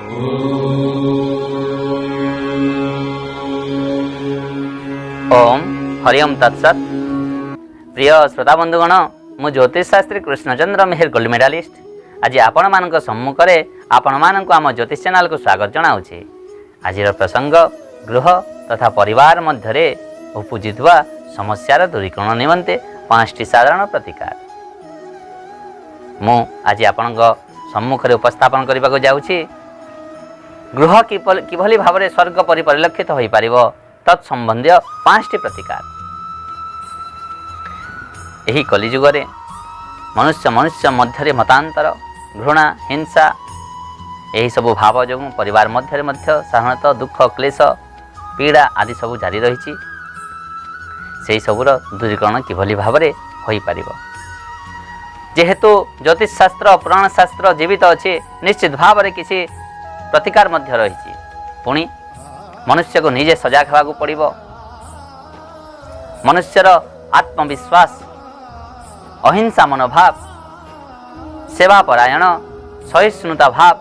ଓମ୍ ହରି ଓମ୍ ତତ୍ସତ୍। ପ୍ରିୟ ଶ୍ରୋତା ବନ୍ଧୁଗଣ, ମୁଁ ଜ୍ୟୋତିଷ ଶାସ୍ତ୍ରୀ କୃଷ୍ଣଚନ୍ଦ୍ର ମେହେର, ଗୋଲ୍ଡ ମେଡାଲିଷ୍ଟ, ଆଜି ଆପଣମାନଙ୍କ ସମ୍ମୁଖରେ ଆପଣମାନଙ୍କୁ ଆମ ଜ୍ୟୋତିଷ ଚ୍ୟାନେଲକୁ ସ୍ୱାଗତ ଜଣାଉଛି। ଆଜିର ପ୍ରସଙ୍ଗ ଗୃହ ତଥା ପରିବାର ମଧ୍ୟରେ ଉପୁଜିଥିବା ସମସ୍ୟାର ଦୂରୀକରଣ ନିମନ୍ତେ 5ଟି ସାଧାରଣ ପ୍ରତିକାର। ମୁଁ ଆଜି ଆପଣଙ୍କ ସମ୍ମୁଖରେ ଉପସ୍ଥାପନ କରିବାକୁ ଯାଉଛି ଗୃହ କିଭଳି ଭାବରେ ସ୍ୱର୍ଗ ପରି ପରିଲକ୍ଷିତ ହୋଇପାରିବ ତତ୍ ସମ୍ବନ୍ଧୀୟ 5ଟି ପ୍ରତିକାର। ଏହି କଲିଯୁଗରେ ମନୁଷ୍ୟ ମନୁଷ୍ୟ ମଧ୍ୟରେ ମତାନ୍ତର, ଘୃଣା, ହିଂସା ଏହିସବୁ ଭାବ ଯୋଗୁଁ ପରିବାର ମଧ୍ୟରେ ମଧ୍ୟ ସାଧାରଣତଃ ଦୁଃଖ, କ୍ଲେଶ, ପୀଡ଼ା ଆଦି ସବୁ ଜାରି ରହିଛି। ସେହି ସବୁର ଦୂରୀକରଣ କିଭଳି ଭାବରେ ହୋଇପାରିବ? ଯେହେତୁ ଜ୍ୟୋତିଷଶାସ୍ତ୍ର, ପୁରାଣ ଶାସ୍ତ୍ର ଜୀବିତ ଅଛି, ନିଶ୍ଚିତ ଭାବରେ କିଛି ପ୍ରତିକାର ମଧ୍ୟ ରହିଛି। ପୁଣି ମନୁଷ୍ୟକୁ ନିଜେ ସଜାଗ ହେବାକୁ ପଡ଼ିବ। ମନୁଷ୍ୟର ଆତ୍ମବିଶ୍ୱାସ, ଅହିଂସା ମନୋଭାବ, ସେବା ପରାୟଣ, ସହିଷ୍ଣୁତା ଭାବ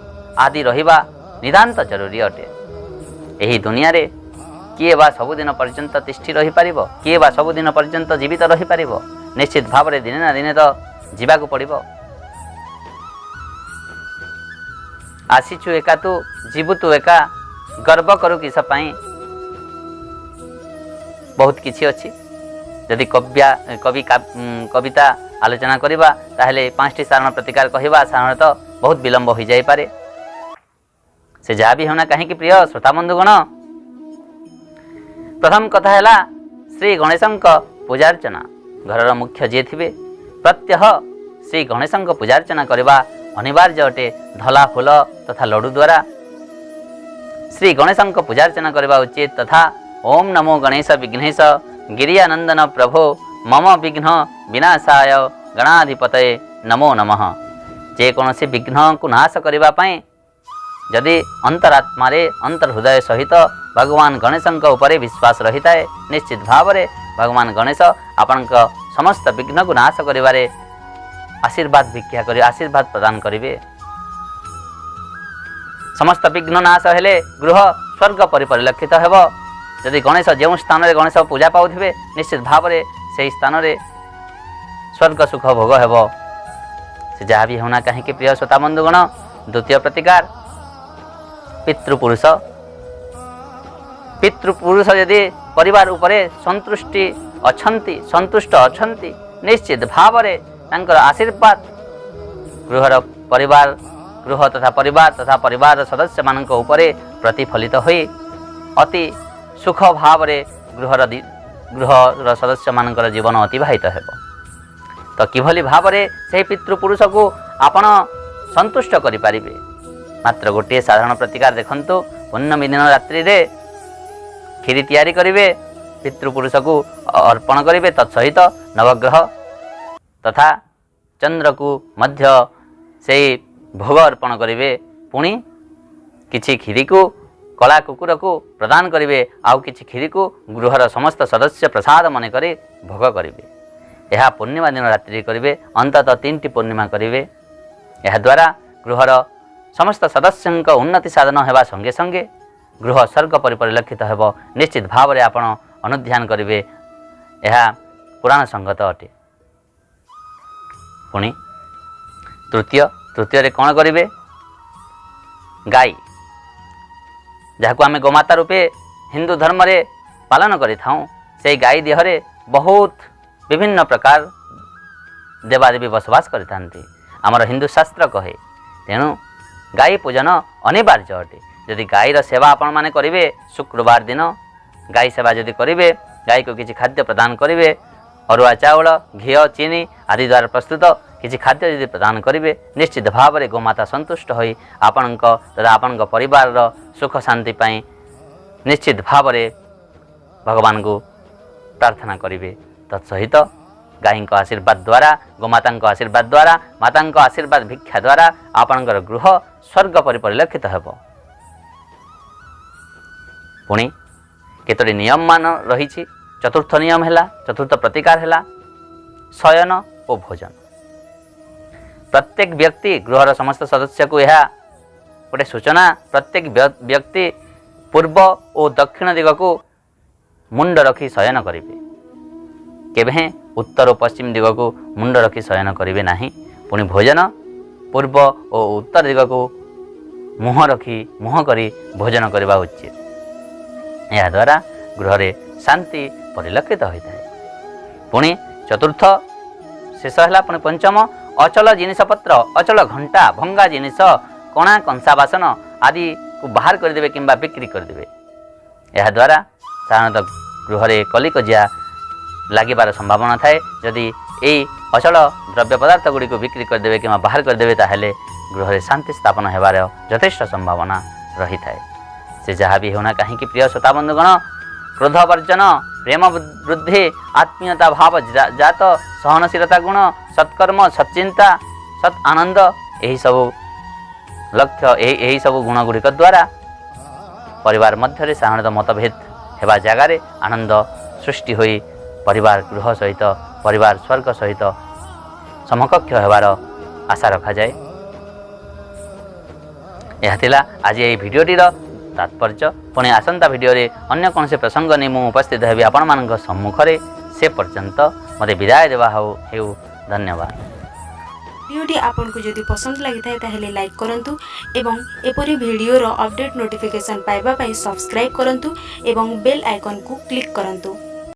ଆଦି ରହିବା ନିତାନ୍ତ ଜରୁରୀ ଅଟେ। ଏହି ଦୁନିଆରେ କିଏ ବା ସବୁଦିନ ପର୍ଯ୍ୟନ୍ତ ତିଷ୍ଠି ରହିପାରିବ? କିଏ ବା ସବୁଦିନ ପର୍ଯ୍ୟନ୍ତ ଜୀବିତ ରହିପାରିବ? ନିଶ୍ଚିତ ଭାବରେ ଦିନେ ନା ଦିନେ ତ ଯିବାକୁ ପଡ଼ିବ। ଆସିଛୁ ଏକା ତୁ, ଯିବୁ ତୁ ଏକା, ଗର୍ବ କରୁ କିସ ପାଇଁ? ବହୁତ କିଛି ଅଛି। ଯଦି କବିତା ଆଲୋଚନା କରିବା ତାହେଲେ 5ଟି ସାଧାରଣ ପ୍ରତିକାର କହିବା ସାଧାରଣତଃ ବହୁତ ବିଳମ୍ବ ହୋଇଯାଇପାରେ। ସେ ଯାହା ବି ହେଉନା କାହିଁକି, ପ୍ରିୟ ଶ୍ରୋତା ବନ୍ଧୁଗଣ, ପ୍ରଥମ କଥା ହେଲା ଶ୍ରୀ ଗଣେଶଙ୍କ ପୂଜାର୍ଚ୍ଚନା। ଘରର ମୁଖ୍ୟ ଯିଏ ଥିବେ ପ୍ରତ୍ୟହ ଶ୍ରୀ ଗଣେଶଙ୍କ ପୂଜାର୍ଚ୍ଚନା କରିବା ଅନିବାର୍ଯ୍ୟ ଅଟେ। ଧଳା ଫୁଲ ତଥା ଲଡ଼ୁ ଦ୍ୱାରା ଶ୍ରୀ ଗଣେଶଙ୍କ ପୂଜାର୍ଚ୍ଚନା କରିବା ଉଚିତ। ତଥା ଓମ୍ ନମୋ ଗଣେଶ ବିଘ୍ନେଶ ଗିରିୟାନନ୍ଦନ ପ୍ରଭୋ ମମ ବିଘ୍ନ ବିନାଶାୟ ଗଣାଧିପତୟେ ନମୋ ନମଃ। ଯେକୌଣସି ବିଘ୍ନକୁ ନାଶ କରିବା ପାଇଁ ଯଦି ଅନ୍ତରାତ୍ମାରେ ଅନ୍ତର୍ହୃଦୟ ସହିତ ଭଗବାନ ଗଣେଶଙ୍କ ଉପରେ ବିଶ୍ୱାସ ରହିଥାଏ, ନିଶ୍ଚିତ ଭାବରେ ଭଗବାନ ଗଣେଶ ଆପଣଙ୍କ ସମସ୍ତ ବିଘ୍ନକୁ ନାଶ କରିବାରେ ଆଶୀର୍ବାଦ ଭିକ୍ଷା କରି ଆଶୀର୍ବାଦ ପ୍ରଦାନ କରିବେ। ସମସ୍ତ ବିଘ୍ନ ନାଶ ହେଲେ ଗୃହ ସ୍ୱର୍ଗ ପରି ପରିଲକ୍ଷିତ ହେବ। ଯଦି ଗଣେଶ ଯେଉଁ ସ୍ଥାନରେ ଗଣେଶ ପୂଜା ପାଉଥିବେ, ନିଶ୍ଚିତ ଭାବରେ ସେହି ସ୍ଥାନରେ ସ୍ୱର୍ଗ ସୁଖ ଭୋଗ ହେବ। ସେ ଯାହା ବି ହେଉନା କାହିଁକି, ପ୍ରିୟ ଶ୍ରୋତା ବନ୍ଧୁଗଣ, ଦ୍ୱିତୀୟ ପ୍ରତିକାର ପିତୃପୁରୁଷ। ପିତୃପୁରୁଷ ଯଦି ପରିବାର ଉପରେ ସନ୍ତୁଷ୍ଟି ଅଛନ୍ତି, ସନ୍ତୁଷ୍ଟ ଅଛନ୍ତି, ନିଶ୍ଚିତ ଭାବରେ ତାଙ୍କର ଆଶୀର୍ବାଦ ଗୃହର ପରିବାର, ଗୃହ ତଥା ପରିବାର ତଥା ପରିବାରର ସଦସ୍ୟମାନଙ୍କ ଉପରେ ପ୍ରତିଫଳିତ ହୋଇ ଅତି ସୁଖ ଭାବରେ ଗୃହର ସଦସ୍ୟମାନଙ୍କର ଜୀବନ ଅତିବାହିତ ହେବ। ତ କିଭଳି ଭାବରେ ସେହି ପିତୃପୁରୁଷକୁ ଆପଣ ସନ୍ତୁଷ୍ଟ କରିପାରିବେ? ମାତ୍ର ଗୋଟିଏ ସାଧାରଣ ପ୍ରତିକାର ଦେଖନ୍ତୁ। ପୂର୍ଣ୍ଣମୀ ଦିନ ରାତ୍ରିରେ କ୍ଷୀରି ତିଆରି କରିବେ, ପିତୃପୁରୁଷକୁ ଅର୍ପଣ କରିବେ, ତତ୍ସହିତ ନବଗ୍ରହ ତଥା ଚନ୍ଦ୍ରକୁ ମଧ୍ୟ ସେଇ ଭୋଗ ଅର୍ପଣ କରିବେ। ପୁଣି କିଛି କ୍ଷୀରିକୁ କଳା କୁକୁରକୁ ପ୍ରଦାନ କରିବେ, ଆଉ କିଛି କ୍ଷୀରିକୁ ଗୃହର ସମସ୍ତ ସଦସ୍ୟ ପ୍ରସାଦ ମନେ କରି ଭୋଗ କରିବେ। ଏହା ପୂର୍ଣ୍ଣିମା ଦିନ ରାତ୍ରିରେ କରିବେ, ଅନ୍ତତଃ 3ଟି ପୂର୍ଣ୍ଣିମା କରିବେ। ଏହାଦ୍ୱାରା ଗୃହର ସମସ୍ତ ସଦସ୍ୟଙ୍କ ଉନ୍ନତି ସାଧନ ହେବା ସଙ୍ଗେ ସଙ୍ଗେ ଗୃହ ସ୍ୱର୍ଗ ପରି ପରିଲକ୍ଷିତ ହେବ। ନିଶ୍ଚିତ ଭାବରେ ଆପଣ ଅନୁଧ୍ୟାନ କରିବେ, ଏହା ପୁରାଣ ସଙ୍ଗତ ଅଟେ। ପୁଣି ତୃତୀୟରେ କ'ଣ କରିବେ? ଗାଈ, ଯାହାକୁ ଆମେ ଗୋମାତା ରୂପେ ହିନ୍ଦୁ ଧର୍ମରେ ପାଳନ କରିଥାଉଁ, ସେଇ ଗାଈ ଦେହରେ ବହୁତ ବିଭିନ୍ନ ପ୍ରକାର ଦେବାଦେବୀ ବସବାସ କରିଥାନ୍ତି, ଆମର ହିନ୍ଦୁ ଶାସ୍ତ୍ର କହେ। ତେଣୁ ଗାଈ ପୂଜନ ଅନିବାର୍ଯ୍ୟ ଅଟେ। ଯଦି ଗାଈର ସେବା ଆପଣମାନେ କରିବେ, ଶୁକ୍ରବାର ଦିନ ଗାଈ ସେବା ଯଦି କରିବେ, ଗାଈକୁ କିଛି ଖାଦ୍ୟ ପ୍ରଦାନ କରିବେ, ଅରୁଆ ଚାଉଳ, ଘିଅ, ଚିନି ଆଦି ଦ୍ୱାରା ପ୍ରସ୍ତୁତ କିଛି ଖାଦ୍ୟ ଯଦି ପ୍ରଦାନ କରିବେ, ନିଶ୍ଚିତ ଭାବରେ ଗୋମାତା ସନ୍ତୁଷ୍ଟ ହୋଇ ଆପଣଙ୍କ ତଥା ଆପଣଙ୍କ ପରିବାରର ସୁଖ ଶାନ୍ତି ପାଇଁ ନିଶ୍ଚିତ ଭାବରେ ଭଗବାନଙ୍କୁ ପ୍ରାର୍ଥନା କରିବେ। ତତ୍ସହିତ ଗାଈଙ୍କ ଆଶୀର୍ବାଦ ଦ୍ୱାରା, ଗୋମାତାଙ୍କ ଆଶୀର୍ବାଦ ଦ୍ୱାରା, ମାତାଙ୍କ ଆଶୀର୍ବାଦ ଭିକ୍ଷା ଦ୍ୱାରା ଆପଣଙ୍କର ଗୃହ ସ୍ୱର୍ଗ ପରି ପରିଲକ୍ଷିତ ହେବ। ପୁଣି କେତୋଟି ନିୟମମାନ ରହିଛି। ଚତୁର୍ଥ ନିୟମ ହେଲା, ଚତୁର୍ଥ ପ୍ରତିକାର ହେଲା ଶୟନ ଓ ଭୋଜନ। ପ୍ରତ୍ୟେକ ବ୍ୟକ୍ତି ଗୃହର ସମସ୍ତ ସଦସ୍ୟକୁ ଏହା ଗୋଟେ ସୂଚନା, ପ୍ରତ୍ୟେକ ବ୍ୟକ୍ତି ପୂର୍ବ ଓ ଦକ୍ଷିଣ ଦିଗକୁ ମୁଣ୍ଡ ରଖି ଶୟନ କରିବେ। କେବେ ହେଁ ଉତ୍ତର ଓ ପଶ୍ଚିମ ଦିଗକୁ ମୁଣ୍ଡ ରଖି ଶୟନ କରିବେ ନାହିଁ। ପୁଣି ଭୋଜନ ପୂର୍ବ ଓ ଉତ୍ତର ଦିଗକୁ ମୁହଁ ରଖି, ମୁହଁ କରି ଭୋଜନ କରିବା ଉଚିତ। ଏହାଦ୍ୱାରା ଗୃହରେ ଶାନ୍ତି ପରିଲକ୍ଷିତ ହୋଇଥାଏ। ପୁଣି ଚତୁର୍ଥ ଶେଷ ହେଲା, ପୁଣି ପଞ୍ଚମ, ଅଚଳ ଜିନିଷପତ୍ର, ଅଚଳ ଘଣ୍ଟା, ଭଙ୍ଗା ଜିନିଷ, କଣା କଂସା ବାସନ ଆଦିକୁ ବାହାର କରିଦେବେ କିମ୍ବା ବିକ୍ରି କରିଦେବେ। ଏହାଦ୍ୱାରା ସାଧାରଣତଃ ଗୃହରେ କଲିକଜିଆ ଲାଗିବାର ସମ୍ଭାବନା ଥାଏ। ଯଦି ଏଇ ଅଚଳ ଦ୍ରବ୍ୟ ପଦାର୍ଥ ଗୁଡ଼ିକୁ ବିକ୍ରି କରିଦେବେ କିମ୍ବା ବାହାର କରିଦେବେ, ତାହେଲେ ଗୃହରେ ଶାନ୍ତି ସ୍ଥାପନ ହେବାର ଯଥେଷ୍ଟ ସମ୍ଭାବନା ରହିଥାଏ। ସେ ଯାହା ବି ହେଉନା କାହିଁକି, ପ୍ରିୟ ଶ୍ରୋତାବନ୍ଧୁଗଣ, କ୍ରୋଧ ବର୍ଜନ, ପ୍ରେମ ବୃଦ୍ଧି, ଆତ୍ମୀୟତା ଭାବ ଜାତ, ସହନଶୀଳତା ଗୁଣ, ସତ୍କର୍ମ, ସତ୍ଚିନ୍ତା, ସତ୍ ଆନନ୍ଦ, ଏହିସବୁ ଲକ୍ଷ୍ୟ, ଏହିସବୁ ଗୁଣ ଗୁଡ଼ିକ ଦ୍ୱାରା ପରିବାର ମଧ୍ୟରେ ସାଧାରଣତଃ ମତଭେଦ ହେବା ଜାଗାରେ ଆନନ୍ଦ ସୃଷ୍ଟି ହୋଇ ପରିବାର ଗୃହ ସହିତ, ପରିବାର ସ୍ୱର୍ଗ ସହିତ ସମକକ୍ଷ ହେବାର ଆଶା ରଖାଯାଏ। ଏହା ଥିଲା ଆଜି ଏହି ଭିଡ଼ିଓଟିର ତାତ୍ପର୍ଯ୍ୟ। ପୁଣି ଆସନ୍ତା ଭିଡ଼ିଓରେ ଅନ୍ୟ କୌଣସି ପ୍ରସଙ୍ଗ ନେଇ ମୁଁ ଉପସ୍ଥିତ ହେବି ଆପଣମାନଙ୍କ ସମ୍ମୁଖରେ। ସେ ପର୍ଯ୍ୟନ୍ତ ମୋତେ ବିଦାୟ ଦେବା ହେଉ। ଧନ୍ୟବାଦ। ଭିଡ଼ିଓଟି ଆପଣଙ୍କୁ ଯଦି ପସନ୍ଦ ଲାଗିଥାଏ, ତାହେଲେ ଲାଇକ୍ କରନ୍ତୁ ଏବଂ ଏପରି ଭିଡ଼ିଓର ଅପଡ଼େଟ୍ ନୋଟିଫିକେସନ୍ ପାଇବା ପାଇଁ ସବସ୍କ୍ରାଇବ୍ କରନ୍ତୁ ଏବଂ ବେଲ୍ ଆଇକନ୍କୁ କ୍ଲିକ୍ କରନ୍ତୁ।